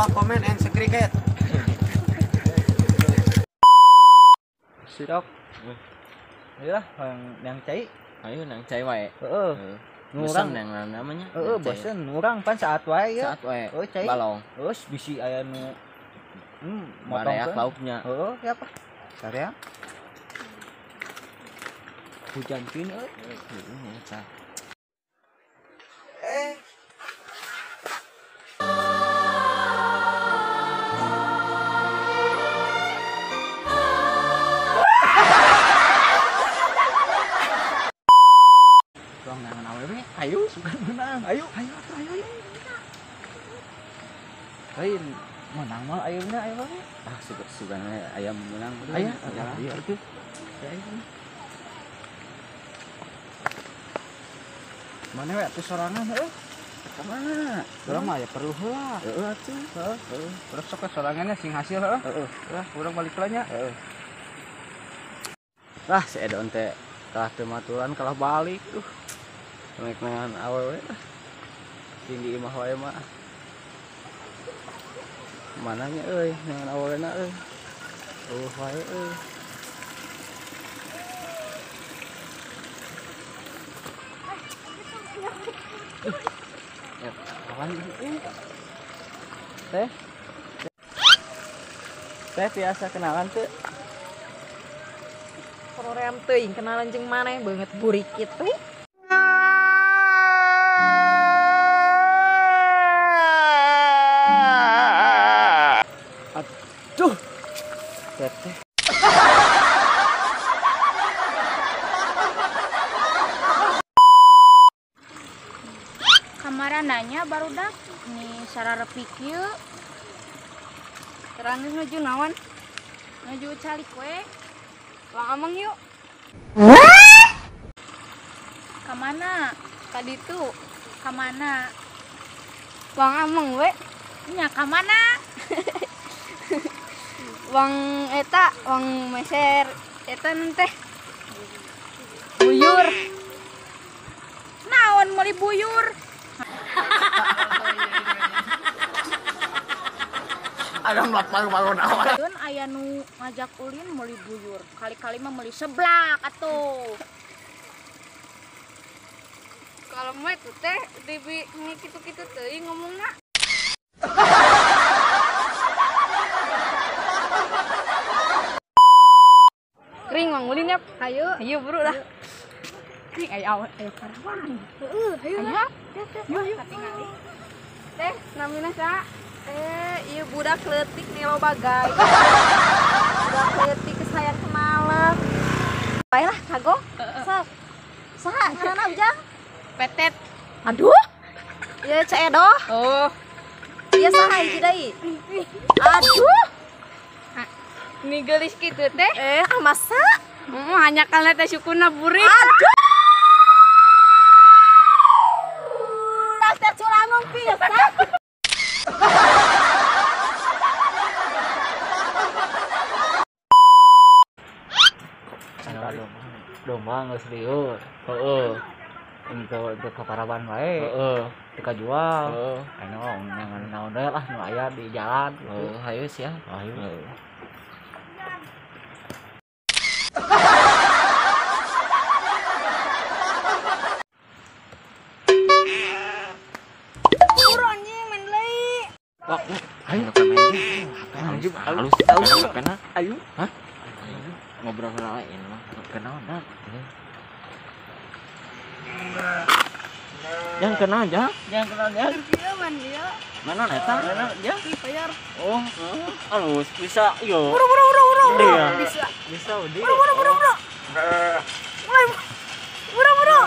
lupa komen and subscribe. Sirok. Ayo lah yang cai. Ayo nang cai wae. Heeh. Bosen yang namanya. Heeh, bosen urang pan saat wae ya. Saat wae. Heeh, cai. Balong. Terus bisi aya nu motong lauknya. Heeh, siapa? Sarea. Hujan pin euy. Heeh, eta. Ayo, suka menang. Ayo, ayo, ayo, ayo. Lain menang mal ayeuna ayo wae. Ah, suka ayam menang. Ayo, ayo atuh. Mana we atuh sorangan heuh? Ka mana? Urang mah ya perlu heula. Heeh atuh. Heeh. Urang sok sorangannya sing hasil heuh. Heeh. Lah, urang balik heula nya. Heeh. Lah, si Edon teh kalah teu maturan kalah balik tuh. Dengan awewe lah. Sing di imah wae mah. Mananya euy dengan awewena euy. Eueuh wae euy. Kawan teh. Teh biasa kenalan teu? Program teuing kenalan jeung maneh banget burik kitu. Aduh, teteh. Kamarananya barudak nih sararepi kieu. Terang geus nuju naon? Nuju calik we. Wang ameng yuk. Kamana? Ka ditu. Kamana? Wang ameng we. Nya kamana? Wang eta, wang meser eta teh. Buyur. Naon meuli buyur? Adam lapar bangun awal. Keun aya nu ngajak ulin meuli buyur. Kali-kali mah meuli seblak atuh. Kalau mah itu teh dibi ini kitu-kitu teuing ngomongna. Kering mang ulin ya. Hayu. Hayu buru lah. Kering ayo ayo karawan. Heeh, hayu lah. Hayu. Katingali. Teh, namina saha? Ieu budak leutik nih loba gaya. Budak leutik sayang kenalan. Bae lah kagok. Sok. Saha ngaranna Ujang? Petet. Aduh. Ieu Ceu Edo. Oh. Ieu saha hiji deui? Aduh. Ini gelis gitu teh. Masa? Hanya kalna teh sukuna burik. Aduh. Teh culangung pisan. Domba geus lieur. Heeh. Untuk kaparaban wae. Heeh. Teu kajual. Heeh. Anu nyangan naon deui lah nu aya di jalan gitu. Heeh, hayu sia. Hayu. Buru anjing main deui. Ayo halus halus halus ayo. Hah? Ngobrol lain mah kenal dah. Jangan kenal ya. Jangan kenal ya. Iya man dia. Mana eta? Mana dia? Bayar. Oh, halus bisa yo. Buru buru buru buru. Bisa. Bisa udah. Buru buru buru buru. Mulai. Buru buru.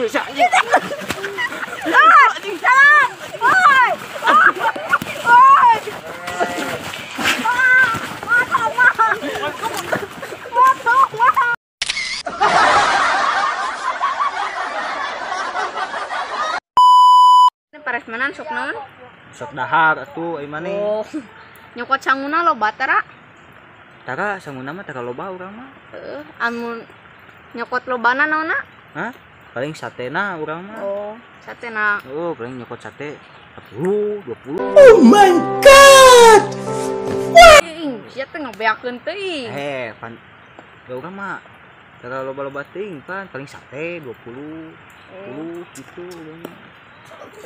Bisa anjing. Ah, jalan. Woi. Woi. Paresmenan sok naon? Sok dahar atuh ai maneh. Oh. Nyokot sanguna loba tara? Tara sanguna mah tara loba urang mah. Heeh, amun nyokot lobana naonna? Hah? Paling satena urang mah. Oh, satena. Oh, paling nyokot sate. 10, 20. Oh my god. Sia teh ngabeakeun teuing. Pan da urang mah tara loba-loba teuing pan paling sate 20, 10 gitu urang mah.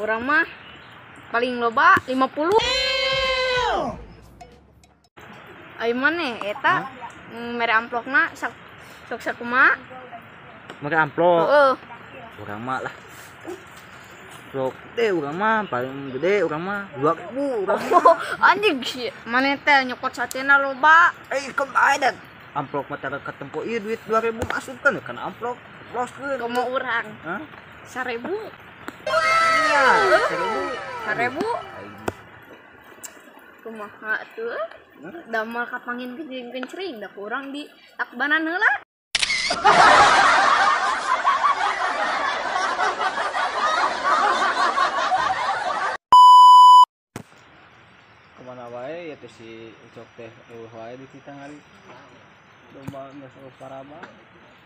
Urang mah paling loba 50. Ayo maneh eta mere amplopna sok sakumaha? Mere amplop. Heeh. Urang mah lah. Amplop gede urang mah paling gede urang mah 2000 urang mah. Anjing sih. Maneh teh nyokot satena loba. Kemae dan amplop mah tara katempo ieu duit 2000 masukkeun kana amplop. Loskeun. Komo urang. Hah? 1000. Iya, 1000. 1000. Kumaha tuh? Damal kapangin kencring da kurang di takbanan heula. Kemana wae ya teh si Ucok teh eueuh wae di Citangali. Domba geus eueuh paraba,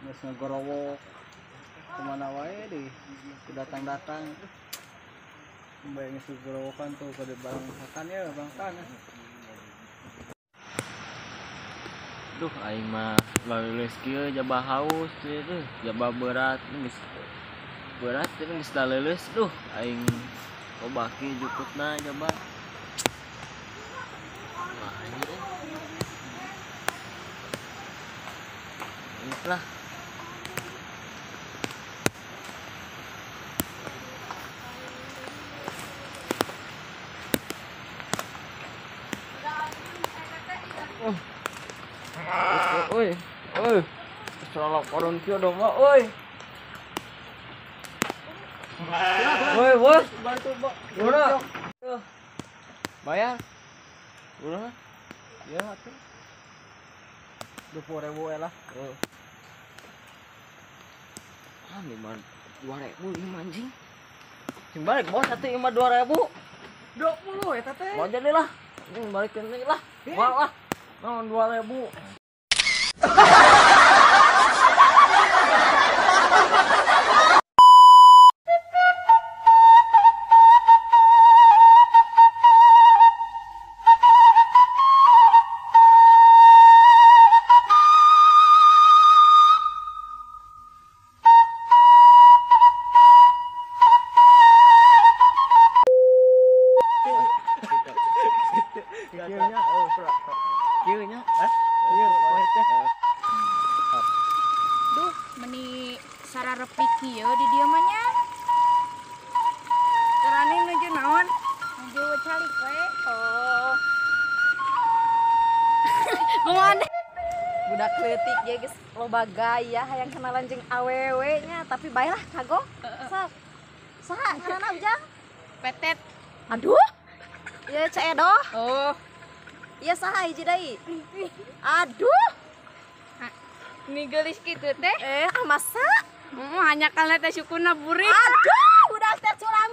geus ngegorowok. Kemana wae di datang-datang. Bae geus ngegorowokan tuh pada barang makan ya bangkan. Duh aing mah leuleus kieu jaba haus ieu tuh, jaba berat geus berat geus laleuleus duh aing obaki jukutna jaba. Wah anjir. Lah. Oi, oi, serolok koron kieu domba, oi. Oi, bos, bantu, Bos. Udah. Bayar. Udah. Ya, atuh. 20.000 lah. Heeh. Ah, 2.000 ieu mah anjing. Cing balik bos atuh ieu mah 2.000. 20 eta teh. Mau jadi lah. Anjing balikeun deui lah. Moal lah. Naon 2.000. Kieu nya. Duh, meni sararepi kieu di dieu mah nya. Carane nuju naon? Nuju calik we. Oh. Kumaha? Budak leutik ge geus loba gaya hayang kenalan jeung awewe nya, tapi bae lah kagok. Sok. Saha ngaranna Ujang? Petet. Aduh. Ieu Ceu Edo. Oh. Ieu saha hiji deui? Aduh. Ni geulis kitu teh. Masa? Heeh, hanya kana teh sukuna burik. Aduh, budak teh curang.